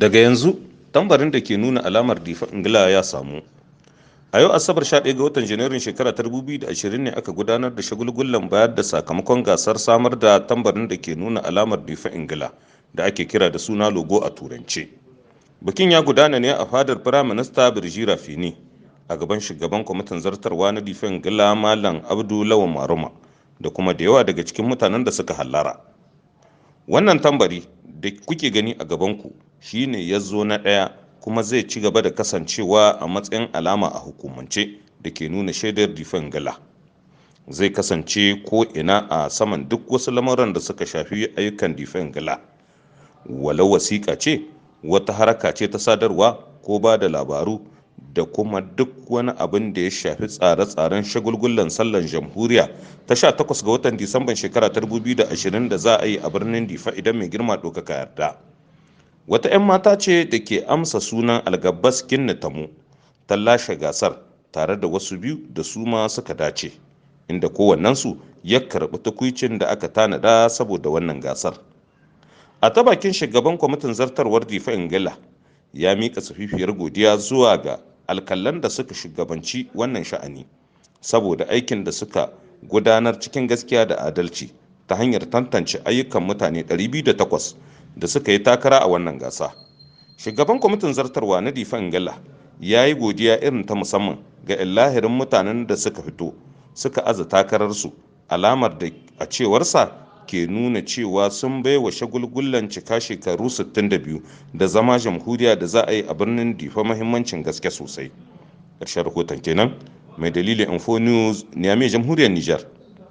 Daga yanzu, tambarin da ke nuna alamar Difa Ingila ya samu. A yau Asabar 11 ga watan Janairun shekara ta 2020 ne aka gudanar da shagulgullan bayar da sakamakon gasar samar da tambarin da ke nuna alamar Difa Ingila da ake kira da suna logo a Turance. Bikin ya gudana ne a fadar Firaminista Birji Rafini a gaban shugaban kwamitin zartarwa na Difa Ingila, Malam Abdu Lawan Maruma, da kuma da yawa daga cikin mutanen da suka hallara. Wannan tambari da kuke gani a gabanku shine ya zo na ɗaya, kuma zai ci gaba da kasancewa a matsayin alama a hukumance da ke nuna shaidar Difan Gala. Zai kasance ko ina a saman duk wasu lamuran da suka shafi ayyukan Difan Gala. Walau wasiƙa ce, wata haraka ce ta sadarwa ko ba da labaru, da kuma duk wani abin da ya shafi tsare-tsaren shagulgullan sallan jamhuriya ta 18 ga watan Disamban shekara ta 2020 da za a yi a birnin Difa idan mai girma ɗaukaka yarda. Wata 'yan mata ce da ke amsa sunan Algabas Kinna Tamu ta lashe gasar tare da wasu biyu da su ma suka dace, inda kowannensu ya karɓi tukwicin da aka tanada saboda wannan gasar. A ta bakin shugaban kwamitin zartarwar Difa Ingila, ya miƙa safifiyar godiya zuwa ga alkalan da suka shugabanci wannan sha'ani saboda aikin da suka gudanar cikin gaskiya da adalci ta hanyar tantance ayyukan mutane 208 da suka yi takara a wannan gasa. Shugaban kwamitin zartarwa na Difa Ingila ya yi godiya irin ta musamman ga illahirin mutanen da suka fito suka aza takararsu, alamar da a cewarsa ke nuna cewa sun bai wa shagulgullan cika shekaru 62 da zama jamhuriya da za a yi a birnin Difa mahimmancin gaske sosai. Ƙarshen rahoton kenan. Mai dalilin Info News, Niamey, Jamhuriyar Nijar.